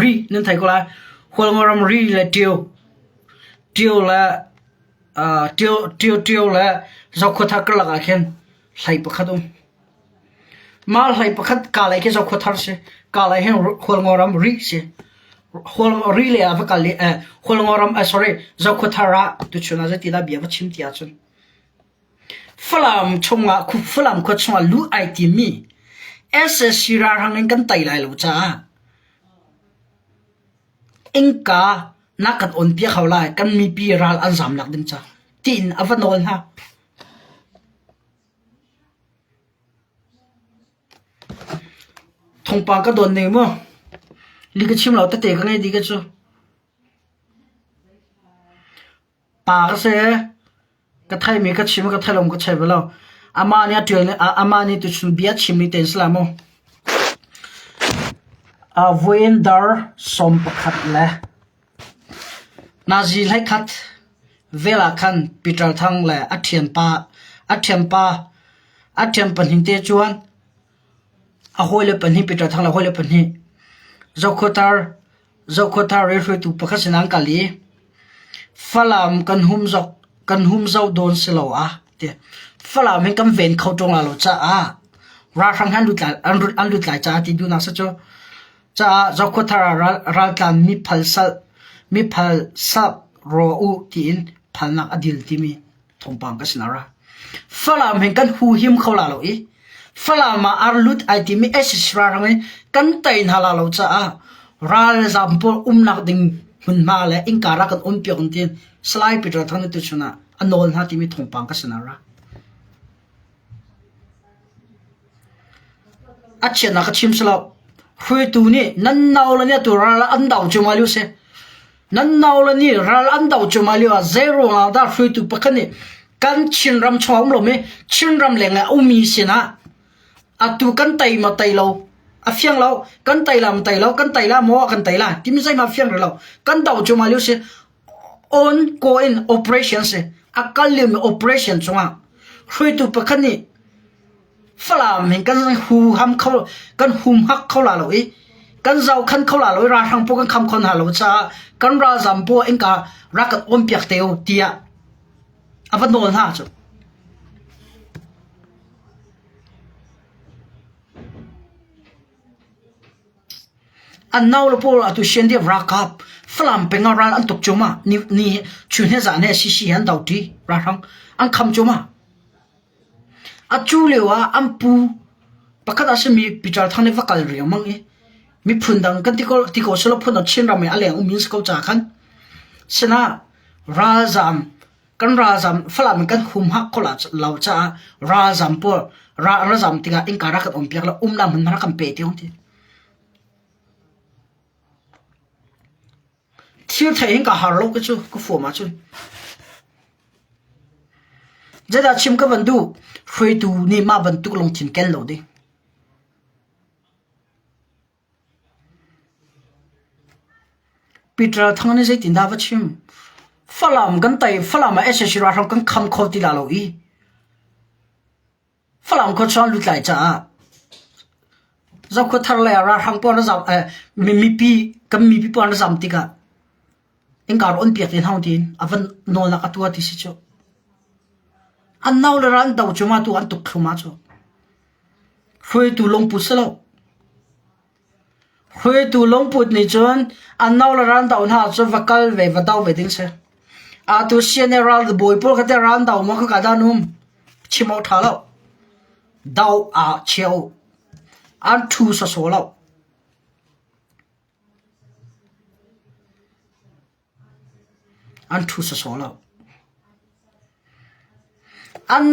Ri nan thei ko lai. Hualngo ram Ri le Ṭio, Ṭio le Ṭio, Ṭio, Ṭio le Zokhua karlak ah khin hlei pakhat um. Mah hlei pakhat kaa lei khi Zokhua thar si. Kaa lei hin Hualngo ram Ri si. Hualngo Ri lei ah va kal i Hualngo ram sorry Zokhua thar ah tuchun ah zeitidah bia va chim ti ahcun Falam chungah Falam khua chungah luh ai timmi SSC ralhrang in kan tei lai lo caah innka na kan on piak hau lai kan mipi ral an zamnak ding ca tiin a va nawl hna. Thawngpang ka don ning mu li ka chim lo tete ka ngei di ka cu. Pa ka si. Ka theimi ka chim ka theilom ka chei bal lo. Amah nih a ṭial amah nih tuchun bia chimmi te si lai mu. Voin dar 11 le nazi 11 vel ah khan Peter Thang le a ṭhianpa a ṭhianpa a ṭhian pahnih te chuan a hawile pahnih Peter Thang le a hawile pahnih Zokhawthar Zokhawthar i hruaitu pakhat sinah an kal i Falam kan hum zok kan hum zoh dawn si lo ah ti Falam hi kan ven kho ṭung la lo caah ralhrang han lut lai an lut an lut lai caah ti duhnak si cu caah Zokhawthar ah ral raltlan mi phal sal mi phal sak raw u tiin phalnak a dil timi thawngpang ka sin a ra. Falam hin kan huhim kho la lo i Falam ah ar lut ai timi SSC ralhrang in kan tei hna la lo caah ralzam pawl umnak ding hmunhma le innka rak kan um piak tiin Salai Peter Thang nih tuchun ah a nawl hna timi thawngpang ka sin a ra. A chiatnak ka chim si lo. Hruaitu nih nan nau le nih atu ral an do cuahmah lio si. Nan nau le nih ral an do cuahmah lio ah zei ruangah dah hruaitu pakhat nih kan Chinram chungah um lomi Chinram leng ah ummi sinah atu kan tei maw tei lo a fiang lo kan tei la maw tei lo kan tei la maw kan tei la timi zeihmah fiang rih lo kan do cuahmah lio si ongoing operation si a kal liomi operation cungah hruaitu pakhat nih Falam hin kan huham kho kan humhak kho la lo i kan zohkhan kho la lo i ralhrang pawl kan kham kho hna lo caah kan ralzam pawl innka rak kan awn piak te u tiah a va nawl hna cu. An nau le pawl atu Shendiap ralkap Falam peng ah ral an tuk cuahmah. Ni ni chun he zan he CC he an do ṭi ralhrang an kham cuahmah. Atu lio ah an pu pakhat a simi Peter Thang nih va kal riangmang i miphun dang kan ti ko ti ko selaw phun dang Chinram i a leng ummi an si ko caah khan sinah ralzaam kan ralzaam Falam in kan humhak kho lo caah ralzaam pawl ral an ra zaam tikah innka rak kan um piak lo umnak hmun rak kan pe ti ti. Thil theih hin ka har lo ka cu ka fuam ahcun. Zeidah chim ka van duh? Hruaitu nih mah bantuk lungthin ken lo ding. Peter Thang nih zeitindah va chim? Falam kan tei, Falam ah sac ralhrang kan kham kho ti la lo i Falam khua chung an lut lai caah Zokhua thar lei ah ralhrang pawl an zam, eh, mipi kan mipi pawl an zam tikah innka rak on piak te hna tiin a van nawlnak a tuah ti si cu. An nau le ral an do cu ma tu an tuk thlum ah cu. Hruaitu lungput si lo. Hruaitu lungput nih cun an nau le ral do hna cu va kal ve va do ve ding si. Atu CNA ral bawi pawl kha teh ral do maw khaka dah an um? Chim awk ṭha lo. Do ah chia u. An ṭhu sawsawh lo. An ṭhu sawsawh lo. An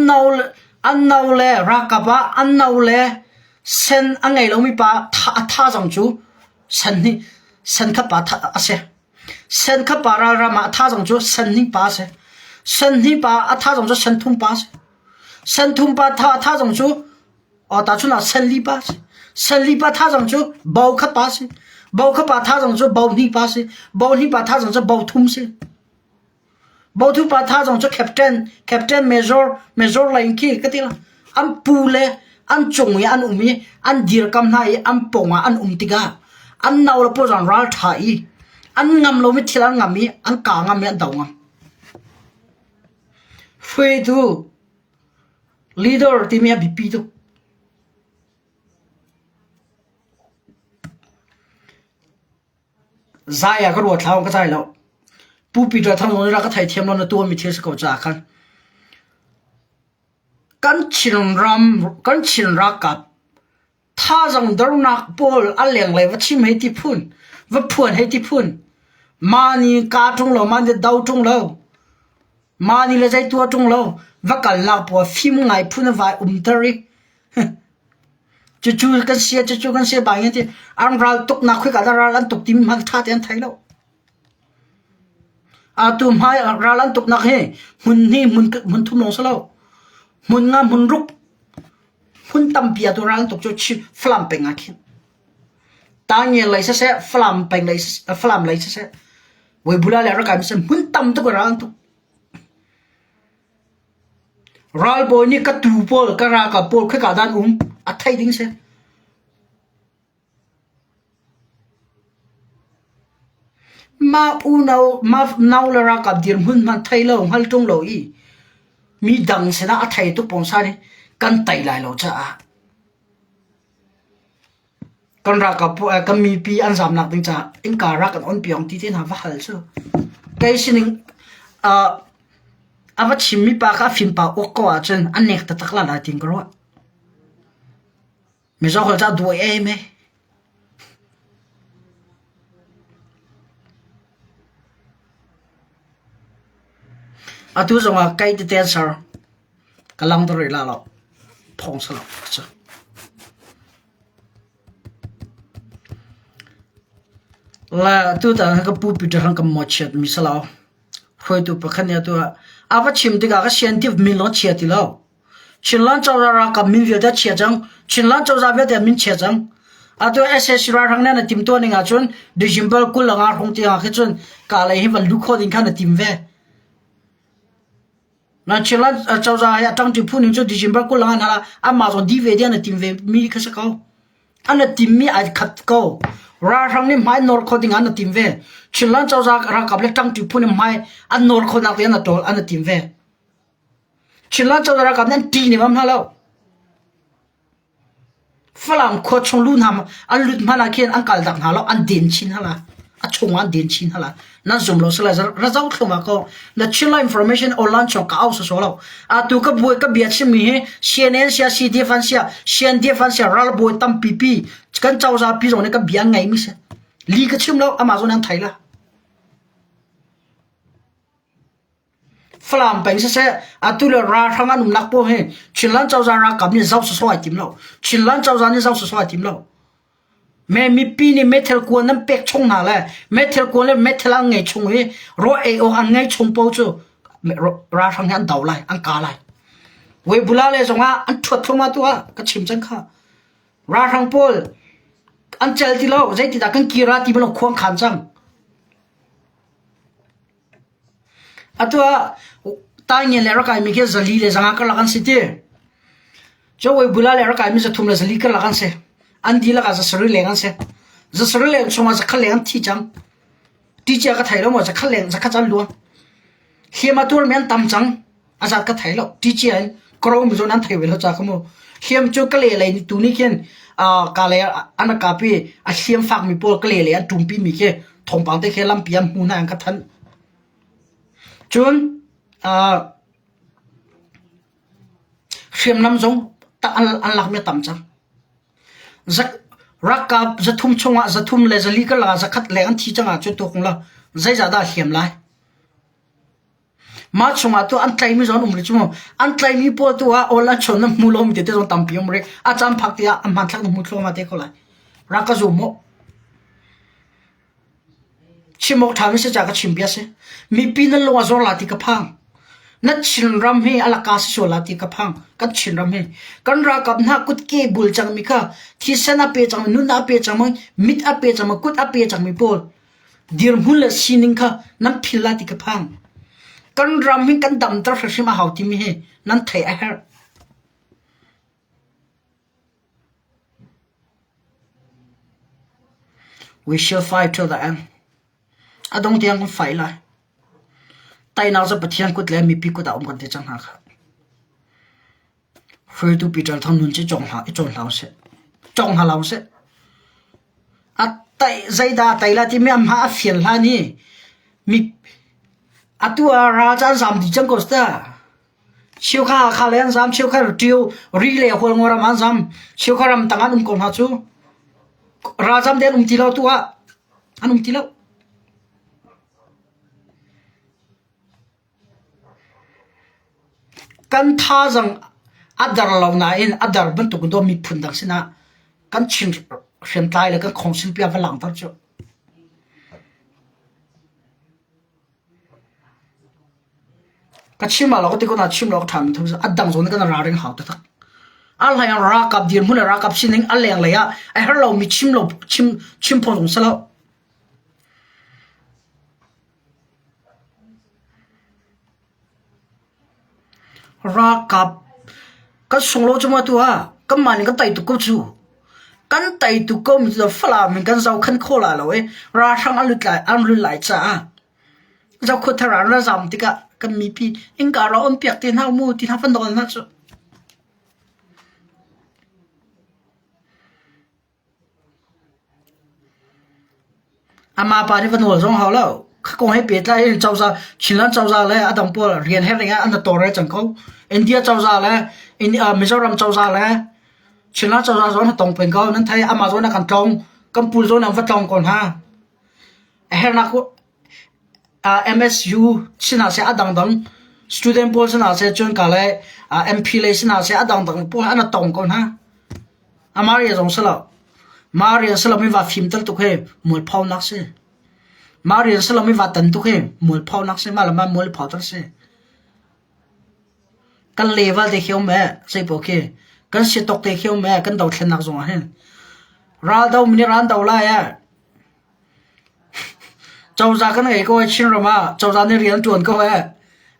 no le ralkap ah an no le sen a ngei lomi pa a thazaang cu sen hnih sen khat pa a si. Sen khat pa ralram ah a thazaang cu sen hnih pa a si. Sen hnih pa a thazaang cu sen thum pa a si. Sen thum pa a thazaang cu Tahchun ah senli pa a si. Senli pa thazaang cu bo khat pa a si. Bo khat pa thazaang cu bo hnih pa a si. Bo hnih pa thazaang cu bo thum si. Bo thum pa thazaang cu captain, captain major, major lei in khi ka ti la. An pu le an cung i an um i an dirkam hna i an pong ah an um tikah an nau le pawl zong ral ṭha i an ngam lomi thil an ngam i an kaa ngam i an do ngam. Hruaitu Leader timi a biapi tuk. Zai ah ka ruat hlah ka zai lo. Pu Peter Thang zong nih ka theithiam lo na tuahmi thil si ko caah khan. Kan Chinram, kan Chin ralkap Thazaang dornak pawl a lenglei va chim hei ti phun, va phuan hei ti phun. Mah nih kaa ṭung lo, mah nih do ṭung lo, mah nih le zei tuah ṭung lo, va kalnak pawl fim ngai phun a vai umter i cucu kan sia, cucu kan sia bangin ti an ral tuknak khoika dah ral an tuk timi hmanh ṭha tein an thei lo. Atu hmai ral an tuknak hi hmun hnih hmun hmun thum lawng si lo. Hmun nga hmun ruk Hmun tampi ah ral tuk cu Falam peng ah khin. Tangian lei siseh, Falam peng lei Falam lei siseh, Weibula le Rakhine siseh hmun tam tuk ral tuk. Ralbawi nih ka tu pawl, ka ralkap pawl khika dan um a thei ding si. Mah unau mah nau le ralkap dirhmun hmanh thei lo hngal ṭung lo i mi dang sinah a thei tuk pawngsan i kan tei lai lo caah kan ralkap kan mipi an zamnak ding caah innka rak kan on piak ti te hna va hal cu kei sining uh, a va chimmi pa kha a fimpa uk ko ahcun a nek taktak la lai tiin ka ruah. Mizo holh cu a duai em e. Atu zongah kai tete an ser. Ka lang rih la lo. Thawng si lo. La tu ta ka pu Peter hang ka mawchiat mi si lo. Hruaitu pakhat nih atu ah a va chim tikah ka siantif min lawng chia ti lo. Chinland cozah ralkap min vialte a chia cang. Chinland cozah vialte min chia cang. Atu SAC ralhrang nih na timtuah ning ahcun December 20 nga hrawng tiang ah khi cun ka lei hi van lu khawh ding kha na tim ve. Na Chinland cozah hi a ṭangṭi phu ning cu December 20 nga hna amah zong di ve ding na tim ve mi kha si ko. An na tim mi ai khat ko. Ralhrang nih hmai nawr kho ding an na tim ve. Chinland cozah ralkap le ṭangṭi phu nih hmai an nawr khawhnak ding an na ṭawl an na tim ve. Chinland cozah ralkap nih an ṭih ning am hna lo. Falam khua chung lu hna an lut hmanh ah khin an kal tak hna lo an den chin hala a chung ah an den chin hala nan zum lo sala ra zo thlum ah ko na Chinland information online chung ka au so lo atu ka buai ka bia chim mi hi CNN sia CDF an sia CNDF an sia ral bawi tampi pi kan cozah pi zong nih ka bia ngai mi si li ka chim lo ama zong nan thai la Falam peng siseh, atu le ralhrang an umnak paoh hi Chinland cozah ralkap nih zoh sawsawh ai tim lo. Chinland cozah nih zoh sawsawh ai tim lo. Me mipi nih meithal kuan nan pek chung hna le meithal kuan le meithal an ngei chung i raw ei awk an ngei chung paoh cu ralhrang hi an do lai, an ka lai. Weibula le zongah an ṭhuat thluahmah tu ah ka chim cang kha. Ralhrang pawl an cel ti lo, zeitidah kan kira ti balong khuang khan cang. Atu ah Taingen le rak kaimi khi 400 le 500 karlak an si ti. Cawei bula le rak kaimi 300 le 400 karlak an si. An dihlak ah 700 leng an si. 700 leng chungah 100 leng an thi cang. Ti cia ka thei lo maw 100 leng 100 an luang. Hliam a tuarmi an tam cang. A zat ka thei lo. Ti cia in karo mi zawn an thei ve lo ca ka mu. Hliam cu ka le lei ni tu ni khin ka le an kapi a hliam fakmi pawl ka le lei an ṭumpi mi khi thawngpang te khi lampi an hmu hna an ka thanh. Cun hriamnam zong an lakmi a tam cang. Ralkap 300 chungah 300 le 400 karlak ah 100 leng an thi cang ahcun tuak ung law zeizah dah a hliam lai? Mah chungah tu an tlaimi zong an um rih cu mu. An tlaimi pawl tu ah awl an chawn na hmu lomi tete zong tampi um rih. A caan phak tiah an hmanthlak na hmu thluahmah te ko lai. Rak ka zum mu. Chim awk ṭhami si caah ka chim bia a si. Mipi nan lung a zor la ti ka phang. Na Chinram hi a laka si sual la ti ka phang. Kan Chinram hi. Kan ralkap hna kutke bul cangmi kha thisen a pe cangmi, nun a pe cangmi, mit a pe cangmi, kut a pe cangmi pawl dirhmun le sining kha nan phil la ti ka phang. Kan ram hi kan damter hrimhrim a hau timi hi nan theih a herh. We shall fight till the end. A dong tiang kan fight lai. Teinak cu Pathian kut le mipi kut ah um kan ti cang hna kha. Hruaitu Peter Thang nun cu cawng hlah i cawn hlah usih. Cawng hna hlah usih. A tai zeidah tai la timi a hma a fian hlan i mi atu ah ral caan zam dih cang ko ta. Cheukha Hakha lei an zam, cheukha Ṭio, Ri le Hualngo ram an zam, cheukha ramtang an um ko hna cu. Ralzam te an um ti lo tu ah an um ti lo. Kan thazaang a dar lo nain a dar bantuk in miphun dang sinah kan Chin hriamtlai le kan khawngsil bia va langhter cu. Ka chim ah lo ka ti ko na chim lo ka ṭha mi tho a dang zawn kan ra ring hau taktak. A hlei ah ralkap dirhmun le ralkap sining a lenglei ah a herh lomi chim lo chim chim phawng zong si lo. Ralkap kan sung lo cu ma tu ah kanmah nih kan tei tuk ko cu. Kan tei tuk ko mi cu Falam in kan zohkhenh khawh lai lo i ralhrang an lut lai an lut lai caah zohkhuat thar ah an ra zam tikah kan mipi innka rak on piak te hna u mu ti hna van nawl hna cu. Amah pa nih va nawl zong hau lo. Kha kong he pehtlai in cozah Chinland cozah le a dang pawl rian herh ding ah an tawlrel cang ko. India cozah le Mizoram cozah le Chinland cozah zong an tong peng ko. Nan thei amah zawn ah kan tlong. Kan pu zawn ah an va tlong ko hna. A herhnak MSU sinah seh a dangdang student pawl sinah seh cun ka le MP lei sinah seh a dangdang pawl an tong ko hna. Amah rian zong si lo. Mah rian si lomi va fim tal tuk hi mualphonak si. Mah rian si lomi va tan tuk hi mualphonak si. Mah le mah mual photer si. Kan level te khi um eh, zei paoh khi. Kan siatok te khi um eh, kan dothlennak zong ah hin. Ral do mi nih ral do lai eh. Cozah kan ngei ko eh Chinram ah. Cozah nih rian ṭuan ko eh.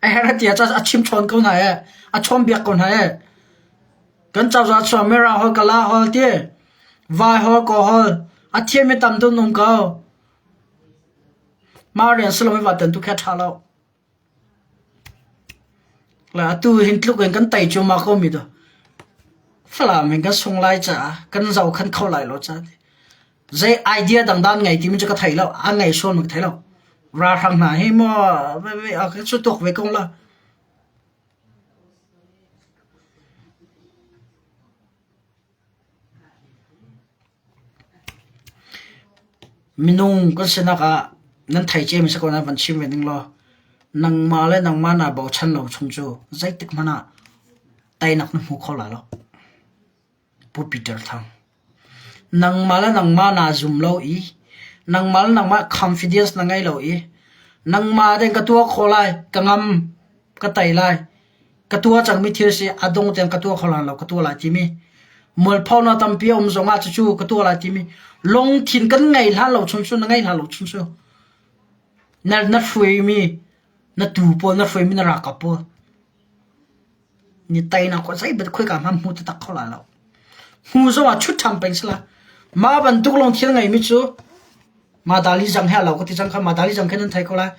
A herh a ti ah a chim chawn ko hna eh. A chawnbiak ko hna eh. Kan cozah chuah Mirang holh Kala holh ti Vai holh Kaw holh a thiam mi tam deuh an um ko. Mah rian si lomi va tan tu khi a ṭha lo. Le atu hin tluk in kan tei cuahmah ko mi tu Falam in kan sung lai caah kan zohkhenh kho lai lo caah zei idea dangdang ngei timi cu ka thei lo. An ngei sual ma ka thei lo. Ralhrang hna hi maw cu tuak ve ko la. Minung kan sinak ah nan thei ciami si ko nain van chim ve ning law nangmah le nangmah naa bochan lo chung cu zeitik hmanh ah teinak na hmu kho lai lo. Pu Peter Thang. Nangmah le nangmah naa zum lo i nangmah le nangmah confidence na ngei lo i nangmah deng ka tuah khawh lai, ka ngam, ka tei lai, ka tuah cangmi thil si a dong tiang ka tuah kho lai lo, ka tuah lai timi mualphonak tampi a um zongah cucu ka tuah lai timi lungthin kan ngei hlan lo chung cu na ngei hlan lo chung cu na na hruaimi. Na tuu pawl na hruaimi na ralkap pawl ni teinak khuah zei khoika hmanh hmu taktak kho lai lo. Hmu zong ah chut ṭhan peng si lai. Mah bantuk lungthin a ngeimi cu Madali zang he a lo ka ti cang kha Madali zang khi nan thei ko lai.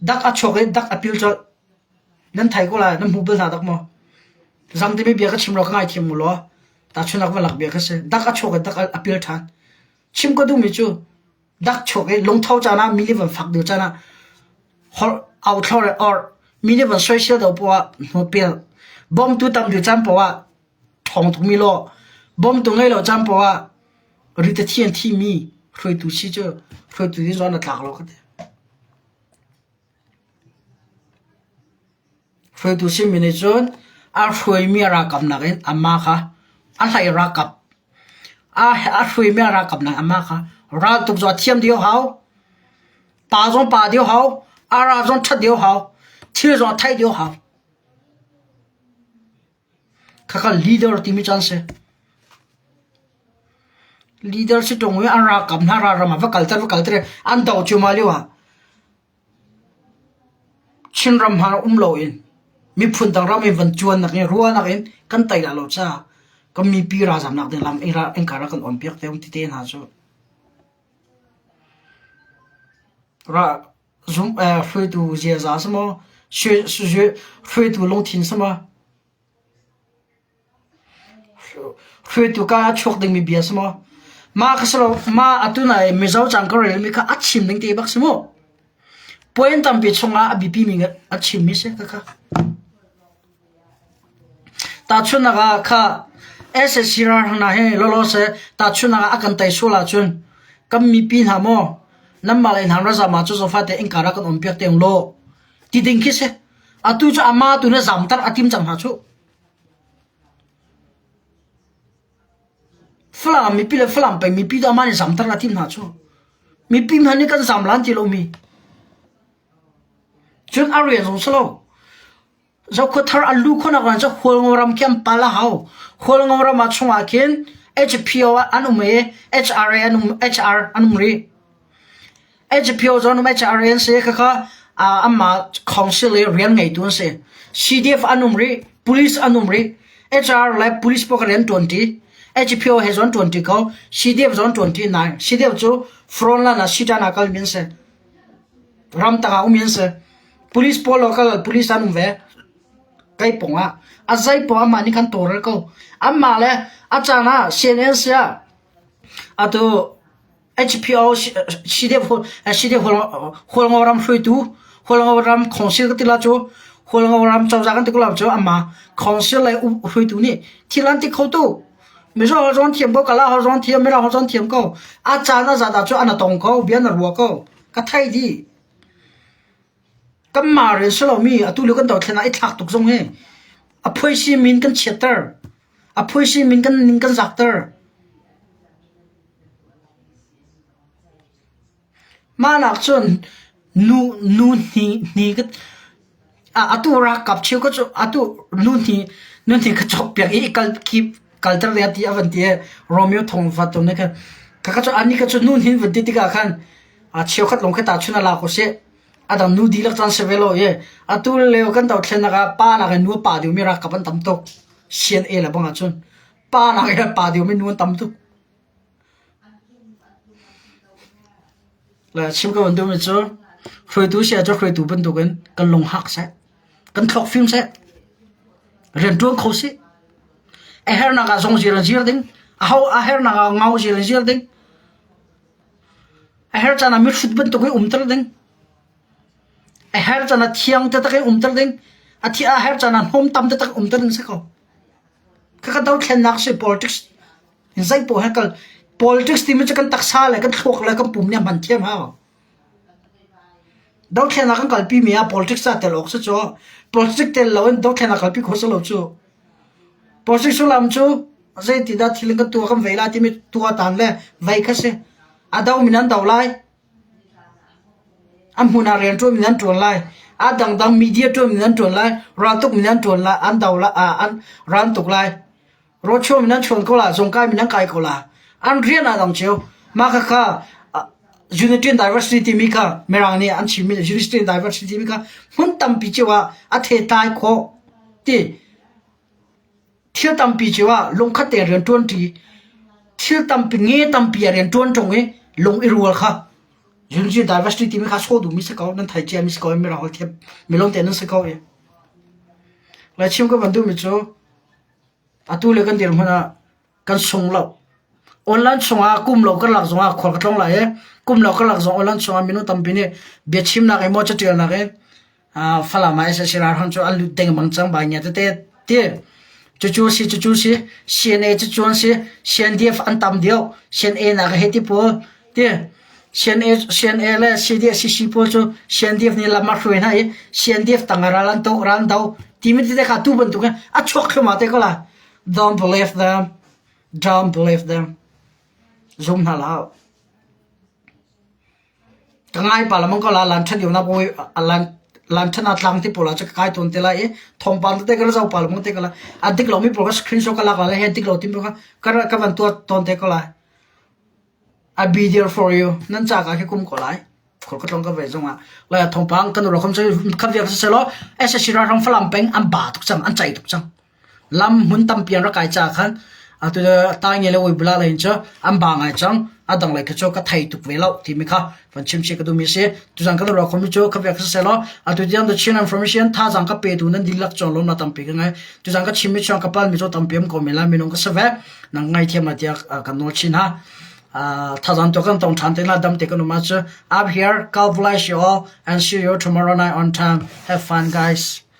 Dak a chuak i dak a pil colh. Nan thei ko lai, nan hmu bal hna dak maw? Zang timi bia ka chim lo ka ngaithiam u law tahchunhnak va lak bia ka si. Dak a chuak i dak a pil ṭhan. Chim ka duhmi cu dak chuak i lungtho caan ah mi nih van fak deuh caan ah holh au thlor i orh mi nih van soisel deuh poah ah hnawhpel bawmtu tam deuh caan poah ah ṭhawng tukmi law bawmtu ngei lo caan poah ah rit a thi an thimi hruaitu si cu hruaitu ding zong na tlak lo ka ti. Hruaitu simi nih cun a hruaimi a ralkap nakin amah kha a hlei ralkap a hruaimi a ralkap nakin amah kha raltuk zong a thiam deuh hau, pa zong pa deuh hau, a ral zong ṭhat deuh hau, thil zong a theih deuh hau. Khakha leader timi cu an si. Leader si ṭung i an ralkap hna ralram ah va kalter va kalter i an do cuahmah lio ah Chinram hmanh um loin miphun dang ram in van cuannak in ruahnak in kan tei lai lo caah kan mipi ralzamnak ding lam innka rak kan on piak te um ti te hna cu hruaitu ziaza si maw hruaitu lungthin si maw Hruaitu ka a chuak dingmi bia si maw? Mah kha si lo, mah atu nai Mizo cang ka relmi kha a chim ding te bak si mu. Point tampi chungah a biapimi a chimmi si ka kha. Tahchunhnak ah kha SSC ralhrang hi lawlaw se tahchunhnak ah a kan tei sual ahcun kan mipi hna maw nanmah le hna razam ah cu zofate innka rak kan on piak te law ti ding khi si. Atu cu amah tu na zamter a tim cang hna cu. Falam mipi le Falam peng mipi tu amah nih zamter a tim hna cu. Mipi hmanh nih kan zam lan ti lomi. Cun a rian zong si lo. Zokhua thar an lu khonak ran cu Hualngo ram khi an pal a hau. Hualngo ram ah chungah khin HPO an um i HRA an um HR an um rih. HPO zong HRA an si khakha anmah council i rian ngeitu an si. CDF an um rih, police an um rih. HR le police pawl kha rian ṭuanṭi. HPO he zong ṭuanṭi ko, CDF zong ṭuanṭi nain CDF cu frontline ah siṭan ah kalmi an si. Ramtang ah ummi an si. Police pawl local police an um ve. Kai pong ah a zei poah amah nih khan tawlrel ko. Anmah le a caan ah CNN si ah atu HPO Hualngo ram hruaitu Hualngo ram council ka ti la cu Hualngo ram cozah kan ti ko la cu amah council lei hruaitu nih thil an ti kho tu Mizo ho zong thiam ko Kala ho zong thiam Mirang ho zong thiam ko a caan a zat ah cu an tong ko bia na rua ko ka thei dih kanmah rian si lomi atu lio kan dothlen ah i thlak tuk zong hi a phuaisi min kan chiatter a phuaisi min kan ning kan zakter Mah nak cun nu nu hni hni ka atu ralkap cheu ka cu atu nu hni nu hni ka cawkpiak i kal ki kalter ding ti a van ti i Romeo thong va tum ne khan ka ka cu ani ka cu nu hni van ti tikah khan a cheukhat lawng kha tahchun a lak usih a dang nu dihlak cun si ve lo i atu lio kan dothlennak ah pa nak in nu a pa deuhmi ralkap an tam tuk CNA le bang ahcun pa nak in pa deuhmi nu an tam tuk. Le chim ka van duhmi cu hruaitu si ahcun hruaitu bantukin kan lung hak seh, kan thluak fim seh, rianṭuan kho sih. A hernak ah zong zir in zir ding, aho a hernak ah ngau zir in zir ding. A her caan ah mihrut bantuk in umter ding. A her caan ah thiang taktak in umter ding. A thi a her caan ah hnawm tam taktak umter ding si ko. Khakha dothlennak si politics Zei poah he kal politics timi cu kan taksa le kan thluak le kan pum nih a hman thiam hau. Dothlennak kan kalpi mi ah politics ah tel awk si cu. Politics tel lo in dothlennak kalpi khawh si lo cu. Politics sullam cu zeitindah thil kan tuah kan vei lai timi tuahtan le vei kha si. A do mi nan do lai. A hmun ah rianṭuan mi nan ṭuan lai. A dangdang media ṭuan mi nan ṭuan lai. Raltuk mi nan ṭuan lai. An do lai. An ran tuk lai. Rochuam in an chuan ko la, zungkai in an kai ko la. An rian aa dang cio. Mah khakha. Unity and diversity timi kha Mirang nih an chimmi unity and diversity timi kha hmun tampi cio ah a thetlai khawh ti thil tampi cio ah lungkhat tein rian ṭuanṭi thil tampi nge tampi ah rian ṭuan ṭung i lung i rual kha unity and diversity timi kha sawh duhmi si ko nan thei ciami si ko i Mirang holh thiam milong te nan si ko i lai chim ka van duhmi cu atu le kan dirhmun ah kan sung lo. Online chungah kum lo karlak zongah khual ka tlawng lai i kum lo karlak zong online chungah minung tampi nih biachimnak in maw catialnak in Falam ah SAC ralhrang cu an lut dengmang cang bai ngia tete ti cucu si cucu si CNA cucu an si CNDF an tam deuh CNA nak he ti pawl ti CNA CNA le CDF CC pawl cu CNDF nih lam a hruai hna i CNDF tang ah ral an to ral an do timi tete kha tu bantuk in a chuak thluahmah te ko la Don't believe them. Don't believe them. Zum hna hlah. Ka ngai pa lamang ko la lan than na boy lan lan than atlang ti pola cha kai ton te la i thongpang te ka zau pa lamang te ka la a dik lo mi pol ka screenshot ka lak la he dik lo tim ka ka ka van tua ton te ko la I be there for you. Nan ca ka khi kum ko lai. Khor ka tlong ka ve zong ah lai thongpang kan ro kham kham viak se lo SSC rang falam peng an ba tuk cang an chai tuk cang. Lam hmun tampi an rak kai caah khan atu tainge le uibula lei in cu an ba ngai cang. A dang lei kha cu ka thei tuk ve lo timi kha van chim chih ka duhmi a si. Tuzan kan ruah khomi cu kha viak siseh law atu tiang The Chin Information thazaang ka petu nan dihlak cung lawmnak tampi ka ngei. Tuzan ka chimmi chung ka palmi cu tampi um ko men lai minung ka si ve. Nang ngaithiam lai tiah kan nawl chin ha. Thazaang tu kan tong ṭhan te la dam te kan um ahcun I'm here. God bless you all and see you tomorrow night on time. Have fun guys.